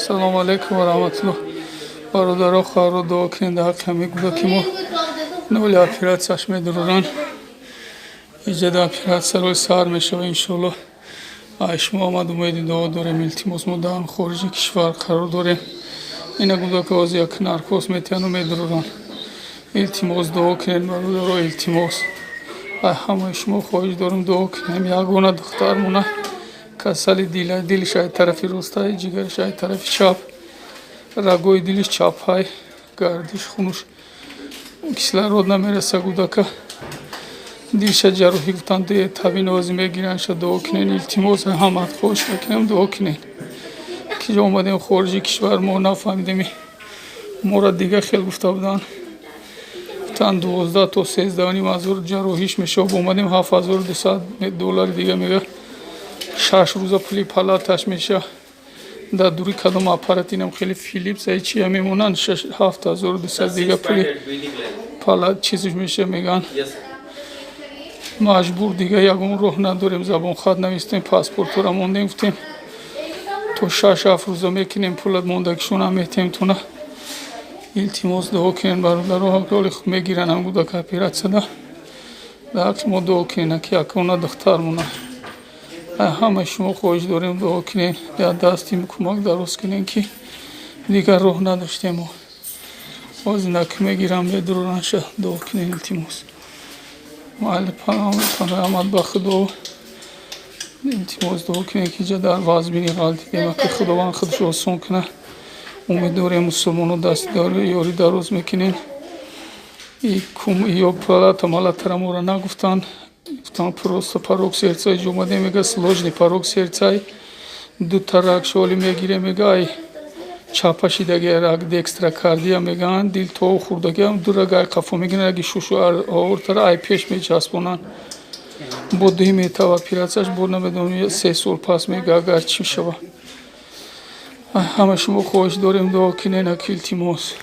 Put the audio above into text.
Салому алейкум ва раҳматуллоҳ. Бародаро, хоҳаро, дуо кунед дар ҳаққи ҳамин кӯдаки мо. Ноли оператсияш медуроранд. Иҷода оператсия рӯи саҳар мешава, иншоаллоҳ. Ай шумо омад, умеди дуо дорем. Илтимос, мо дар хориҷи кишвар қарор дорем. Ина кӯдака ҳозир як наркоз метиҳану медуроранд. Илтимос, дуо кунед, бародаро, илтимос. Ай ҳамаи шумо хоҳиш дорем, дуо кунем. Ягона духтармона касали дила, дилиш ай тарафи ростай, ҷигариш ай тарафи чап, рагои дилиш чапҳай, гардиш хунуш кислород намераса кӯдака. Дилша ҷарроҳӣ гуфтанд, тавин ҳозир мегиранша. Дуо кунед, илтимос, ҳамат хоҳиш мекунем, дуо кунед. Ки омадем хориҷи кишвар, мо нафаҳмидем, моро дига хел гуфта буданд. Гуфтанд, 12 то 13,5 ҳазор ҷарроҳиш мешавад. Омадем, 7200 доллари дига мега, 6 рӯза пули палаташ меша. Дар дури кадом аппарат, инам хеле Филипс ай чия мемонанд, 7200 дига пули палат чизш меша, меган. Маҷбур, дига ягон роҳ надорем. Забонхат навистем, паспортора мондем, гуфтем, то 6-7 рӯза мекунем, пула мондагишона метем туна. Илтимос, дуо кунед, бародаро. Ҳоли мегиранд ҳам кӯдака оператсияда. Дар ҳаққи мо дуо кунед, ки якона духтармона. Ҳамаи шумо хоҳиш дорем, дуо кунед, дар дасти кӯмак дароз кунед, ки дигар роҳ надоштем. Ҳозир наки мегирам, медуроранша. Дуо кунед, илтимос. Майли, паноҳ ба Худо. Илтимос, дуо кунед, ки ҷа дар вазбини ғалтидем, ки Худованд худаш осон кунад. Умед дорем, мусулмоно дасти ёрӣ дароз мекунед. Ё палата малатара моро нагуфтанд, гуфтанд, просто порок сердца. Иҷо омадем, мега, сложный порок сердца, дута раг шоли мегирем, мега, ай чапашидаги раг, декстрокардия мегӯянд, дил то хурдагиам, ду раг ай қафо мегиранд, раги шушу аортара ай пеш мечаспонанд. Бо дуи метава оператсияш, бо намедонам, 3 сол пас мега, агар чӣ шава. Ҳама шумо хоҳиш дорем, дуо кунед, ак, илтимос.